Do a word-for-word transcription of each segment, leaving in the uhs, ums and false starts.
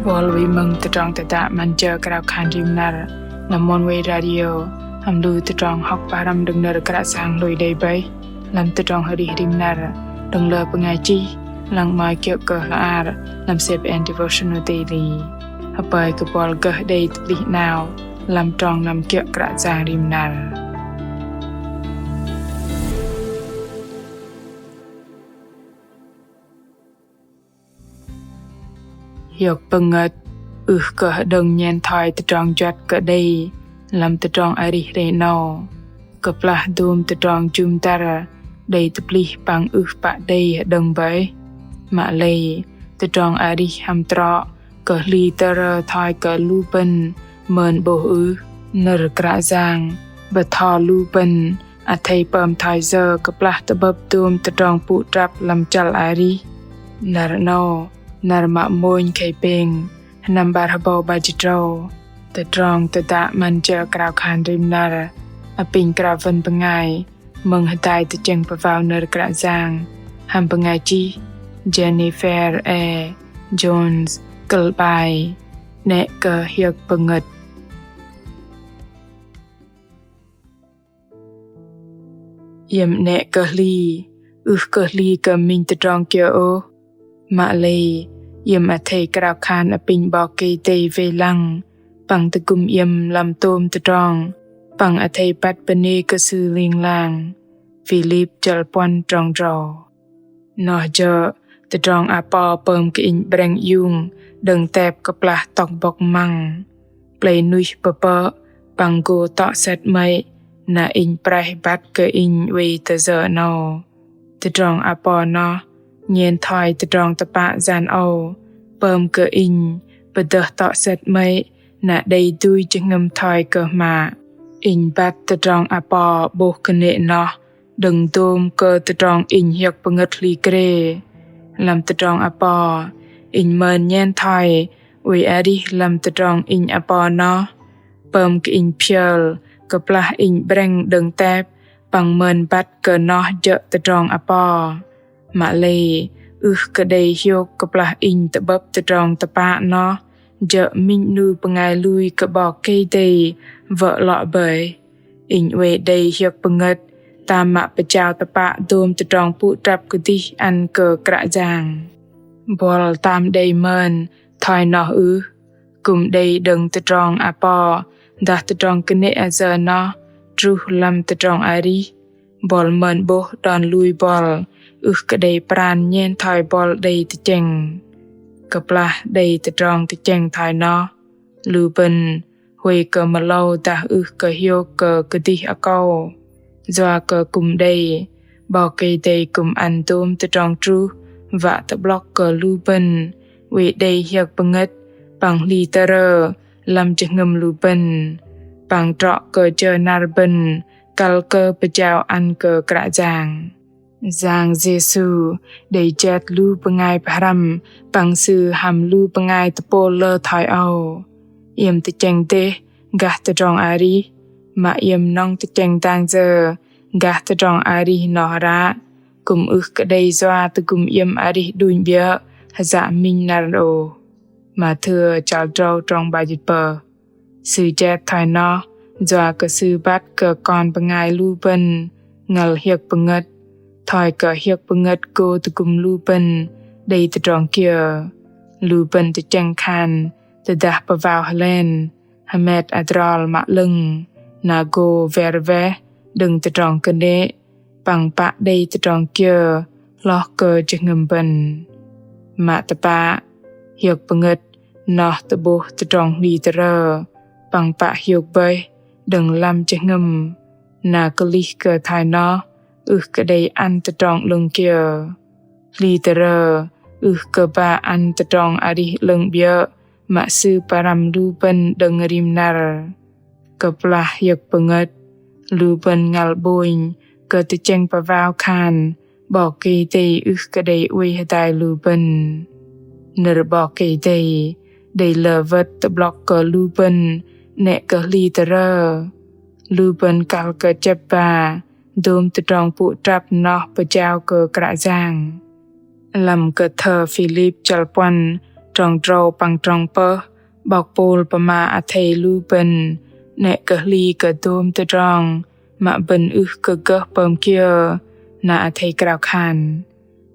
Bol wei mơ̆ng tơdrong tơdă 'Măn Jơ Krao Khan Rim Năr lăm Oneway Radio, hăm lu tơdrong hŏk pơhrăm đơ̆ng nơ̆r Kră Yang lui đei bơih lăm tơdrong arih rim năr đơ̆ng lơ bơngai chih, lăng 'mơ̆i kiơ̆ kơ hla ar lăm CBN Devotional Daily. Hơpơi kơ bol gơh đei tơplih 'nao lăm trong năm kiơ̆ Kră Yang rim năr. Hiơ̆k pơngơ̆t ưh kơ hơđơ̆ng nhen thoi tơdrong juăt kơ đei lăm tơdrong arih hrei 'nâu. Kơplah dôm tơdrong jŭm dăr đei tơplih păng ưh pă đei hơđơ̆ng bơih. Mă lei tơdrong arih hăm trŏ kơ hli tơrơ thoi kơ lu bơ̆n mơn 'bôh ưh? Nơ̆r Kră Yang bơtho lu bơ̆n athei pơm thoi yơ kơplah tơ'bơ̆p dôm tơdrong pŭ trăp lăm chăl arih? Năr 'nâu, năr mă mônh khei pêng, sơnăm 'bar hơbâu 'bar jĭt tơdrâu, tơdrong tơdă 'Măn Jơ Krao Khan Rim Năr apinh krao wơn bơngai mơ̆ng hơdai tơchĕng pơvao nơ̆r Kră Yang hăm bơngai chih Jennifer E. Jones, kơ̆l 'bai 'Nĕ kơ hiơ̆k pơngơ̆t. Iĕm 'nĕ kơ hli, ưh kơ hli kơ minh tơdrong kiơ ôh. Mă lei iĕm athei krao khan apinh 'Bok Kei-Dei wei lăng păng tơgŭm iĕm lăm tôm tơdrong, păng athei băt bơnê kơ Sư ling lang. Philip chăl puăn trong drâu. Noh jơ̆ tơdrong apo pơm kơ inh 'brĕng iung đơ̆ng tep kơplah tŏk bŏk măng. Plei nuih pơpơ̆ păng gô tŏ sĕt 'mơ̆i na inh praih băt kơ inh oei tơ yơ 'nâu. Tơdrong apo noh nhen thoi tơdrong tơpă yan âu pơm kơ inh pơdơh tŏ sĕt 'mơ̆i na đei dui jơhngơ̆m thoi kơ hmă. Inh băt tơdrong apo 'bôh kơnê̆ noh đơ̆ng dôm kơ tơdrong inh hiơ̆k pơngơ̆t hli krê. Lăm tơdrong apo, inh mơn nhen thoi oei arih lăm tơdrong inh apo noh. Pơm kơ inh phiơl kơplah inh 'brĕng đơ̆ng tep păng mơn băt kơ noh jơ̆ tơdrong apo. Mă lei ưh kơ đei hiôk kơplah inh tơ'bơ̆p tơdrong tơpă noh jơ̆ minh 'nu bơngai lui kơ 'Bok Kei-Dei wơ̆ lŏ bơih. Inh oei đei hiơ̆k pơngơ̆t tam mă pơjao tơpă dôm tơdrong pŭ trăp kơdih ăn kơ Kră Yang. Bol tam đei mơn thoi noh ưh? Kư̆m đei đơ̆ng tơdrong apo dah tơdrong kơnê̆ ayơ noh truh lăm tơdrong arih. Bol mơn 'bôh đon lui bol ưh kơ đei pran nhen thoi bol đei tơchĕng. Kơplah đei tơdrong tơchĕng thoi noh, lu bơ̆n huay kơ mơlâu dah ưh kơ hiôk kơ kơdih akâu. Yua kơ kư̆m đei, 'Bok Kei-Dei kư̆m ăn dôm tơdrong truh wă tơ'blŏk kơ lu bơ̆n oei đei hiơ̆k pơngơ̆t păng hli tơrơ lăm jơhngơ̆m lu bơ̆n, păng trŏ kơ jơ năr bơ̆n kăl kơ pơjao ăn kơ Kră Yang. Yang Yêsu đei jet lu bơngai pơhrăm păng Sư hăm lu bơngai tơpôl lơ thoi âu. Iĕm tơchĕng dêh gah tơdrong arih, mă iĕm nŏng tơchĕng dang yơ gah tơdrong arih noh ră, kư̆m ưh kơ đei yua tơgŭm iĕm arih đunh 'biơ̆ hơyă minh năr ôh. Mathiơ chăl drâu trong 'bar jĭt tơpơh. Sư jet thoi noh yua kơ Sư băt kơ kon bơngai lu bơ̆n ngăl hiơ̆k pơngơ̆t, thoi kơ hiơ̆k pơngơ̆t gô tơgŭm lu bơ̆n đei tơdrong kiơ. Lu bơ̆n tơchĕng khan tơdah pơwao hơlen, hơmet adrol mă 'lơ̆ng, na gô wer weh đơ̆ng tơdrong kơnê̆, păng pă đei tơdrong kiơ hloh kơ jơhngơ̆m bơ̆n. Mă tơpă, hiơ̆k pơngơ̆t noh tơ'bôh tơdrong hli tơrơ păng pă hiôk bơih đơ̆ng lăm jơhngơ̆m. Na kơlih kơ thoi noh ưh kơ đei ăn tơdrong 'lơ̆ng kiơ. Hli tơrơ ưh kơ ba ăn tơdrong arih 'lơ̆ng 'biơ̆ mă Sư pơrăm lu bơ̆n đơ̆ng rim năr. Kơplah hiơ̆k pơngơ̆t, lu bơ̆n ngăl 'bônh kơ tơchĕng pơwao khan 'Bok Kei-Dei ưh kơ đei oei hơdai lu bơ̆n. Nơ̆r 'Bok Kei-Dei đei lơ wơ̆t tơ'blŏk kơ lu bơ̆n 'nĕ kơ hli tơrơ. Lu bơ̆n kăl kơ chĕp ba dôm tơdrong pŭ trăp noh pơjao kơ Kră Yang. Lăm kơthơ Philip chăl puăn trong drâu păng trong pơh, 'bok Pôl pơma athei lu bơ̆n 'nĕ kơ hli kơ dôm tơdrong mă bơ̆n ưh kơ gơh pơm kiơ na athei krao khan.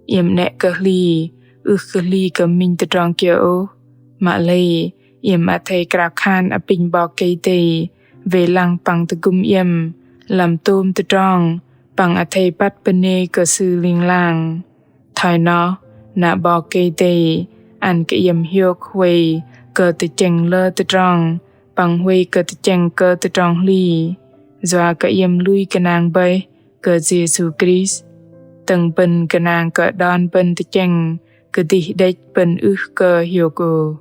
Iĕm 'nĕ kơ hli, ưh kơ hli kơ minh tơdrong kiơ ôh. Mă lei, iĕm athei krao khan apinh 'Bok Kei-Dei wei lăng păng tơgŭm iĕm lăm tôm tơdrong, păng athei băt bơnê kơ Sư ling lang. Thoi noh, na 'Bok Kei-Dei ăn kơ iĕm hiôk huay kơ tơchĕng lơ tơdrong, păng huay kơ tơchĕng kơ tơdrong hli. Yua kơ iĕm lui gơnang bơih kơ Yêsu Krist, tơ̆ng bơ̆n gơnang kơ đon bơ̆n tơchĕng kơdih đĕch bơ̆n ưh kơ hiôk ôh.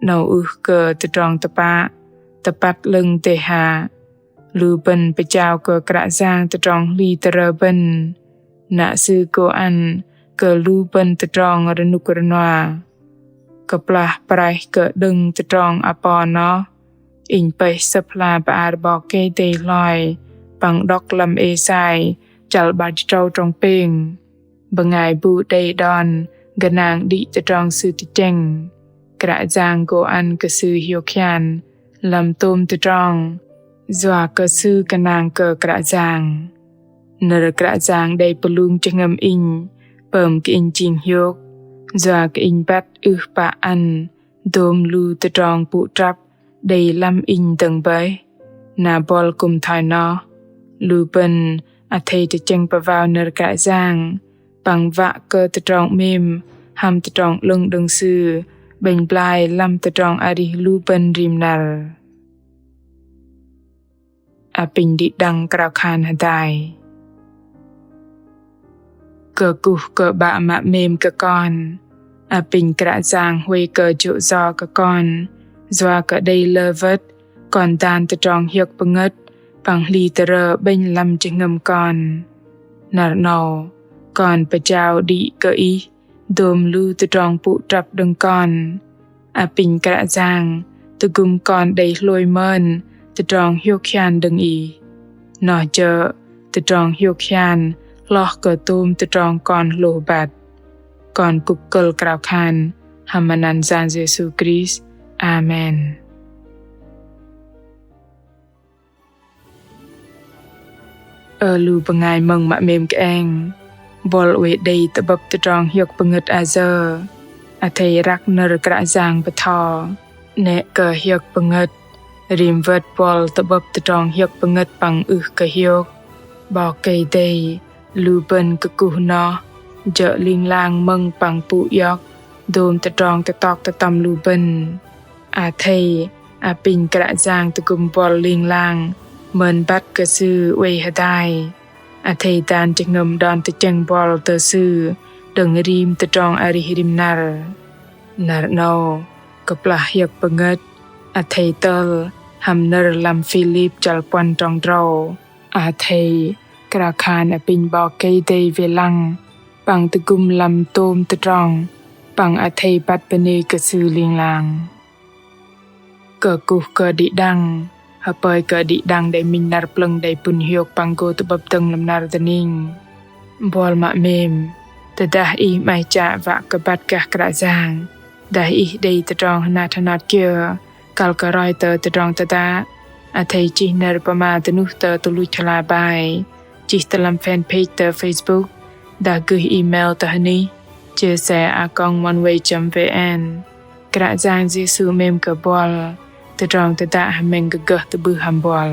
'Nâu ưh kơ tơdrong tơpă, tơpăt 'lơ̆ng dêh hă. Lu bơ̆n pơjao kơ Kră Yang tơdrong hli tơrơ bơ̆n, na Sư gô ăn kơ lu bơ̆n tơdrong rơnŭk rơnua. Kơplah praih kơ đơ̆ng tơdrong apinh noh, inh pơih Sơ̆p hla bơar 'Bok Kei-Dei hloi păng đŏk lăm Êsai chăl 'bar jĭt tơdrâu trong pêng. Bơngai bu đei đon gơnang đĭ tơdrong Sư tơchĕng, Kră Yang gô ăn kơ sư hiôk hian lăm tôm tơdrong, yua kơ sư gơnang kơ Kră Yang. Nơ̆r Kră Yang đei pơlung jơhngơ̆m inh, pơm kơ inh jing hiôk, yua kơ inh băt ưh pă ăn dôm lu tơdrong pŭ trăp đei lăm inh dơ̆ng bơih. Na buăl kư̆m thoi noh, lu bơ̆n athei tơchĕng pơwao nơ̆r Kră Yang, păng wă kơ tơdrong 'mêm hăm tơdrong 'lơ̆ng đơ̆ng Sư 'bĕnh blai lăm tơdrong arih lu bơ̆n rim năr. Apinh đĭ đăng krao khan hơdai. Kơkuh kơ 'Bă mă 'mêm kơ kon. Apinh Kră Yang huay kơ jô̆ yo kơ kon, yua kơ đei lơ wơ̆t kon dan tơdrong hiơ̆k pơngơ̆t păng hli tơrơ 'bĕnh lăm jơhngơ̆m kon. Năr 'nâu, kon pơjao đĭ kơ Ih dôm lu tơdrong pŭ trăp đơ̆ng kon. Apinh Kră Yang tơgŭm kon đei hlôi mơn tơdrong hiôk hian đơ̆ng Ih. Noh jơ̆ tơdrong hiôk hian hloh kơ tôm tơdrong kon hlôh băt. Kon kŭp kơ̆l krao khan hăm anăn Yang Yêsu Krist. Amen. Ơ lu bơngai mơ̆ng mă 'mêm kơ eng, buăl oei đei tơ'bơ̆p tơdrong hiơ̆k pơngơ̆t ayơ, athei răk nơ̆r Kră Yang bơtho. 'Nĕ kơ hiơ̆k pơngơ̆t, rim wơ̆t buăl tơ'bơ̆p tơdrong hiơ̆k pơngơ̆t păng ưh kơ hiôk. 'Bok Kei-Dei lu bơ̆n kơkuh noh jơ̆ ling lang mơ̆ng păng pŭ iŏk dôm tơdrong tơtŏk tơtŏm lu bơ̆n. Athei apinh Kră Yang tơgŭm buăl ling lang mơn băt kơ Sư oei hơdai. Athei dan jơhngơ̆m đon tơchĕng buăl tơ Sư đơ̆ng rim tơdrong arih rim năr. Năr 'nâu, kơplah hiơ̆k pơngơ̆t, athei tơl hăm nơ̆r lăm Philip chăl puăn trong drâu. Athei krao khan apinh 'Bok Kei-Dei wei lăng păng tơgŭm lăm tôm tơdrong, păng athei băt bơnê kơ Sư ling lang. Kơkuh kơ đĭ đăng, hơpơi kơ đĭ đăng đei minh năr plơ̆ng đei pŭn hiôk păng gô tơ'bơ̆p dơ̆ng lăm năr dơning. Buăl mă 'mêm, tơdah ih 'maih chă wă kơ băt gah Kră Yang, dah ih đei tơdrong hơnat hơnat kiơ kăl kơ roi tơ tơdrong tơdă, athei chih nơ̆r pơma dơnuh tơ tơluch hla bơar, chih tơ lăm fanpage tơ Facebook, dah gơih email tơ hơnih chia sẻ a còng oneway chấm vn. Kră Yang Yêsu 'mêm kơ buăl. Tơdrong tơdă hơmĕng gơh tơ'bưh hăm buăl.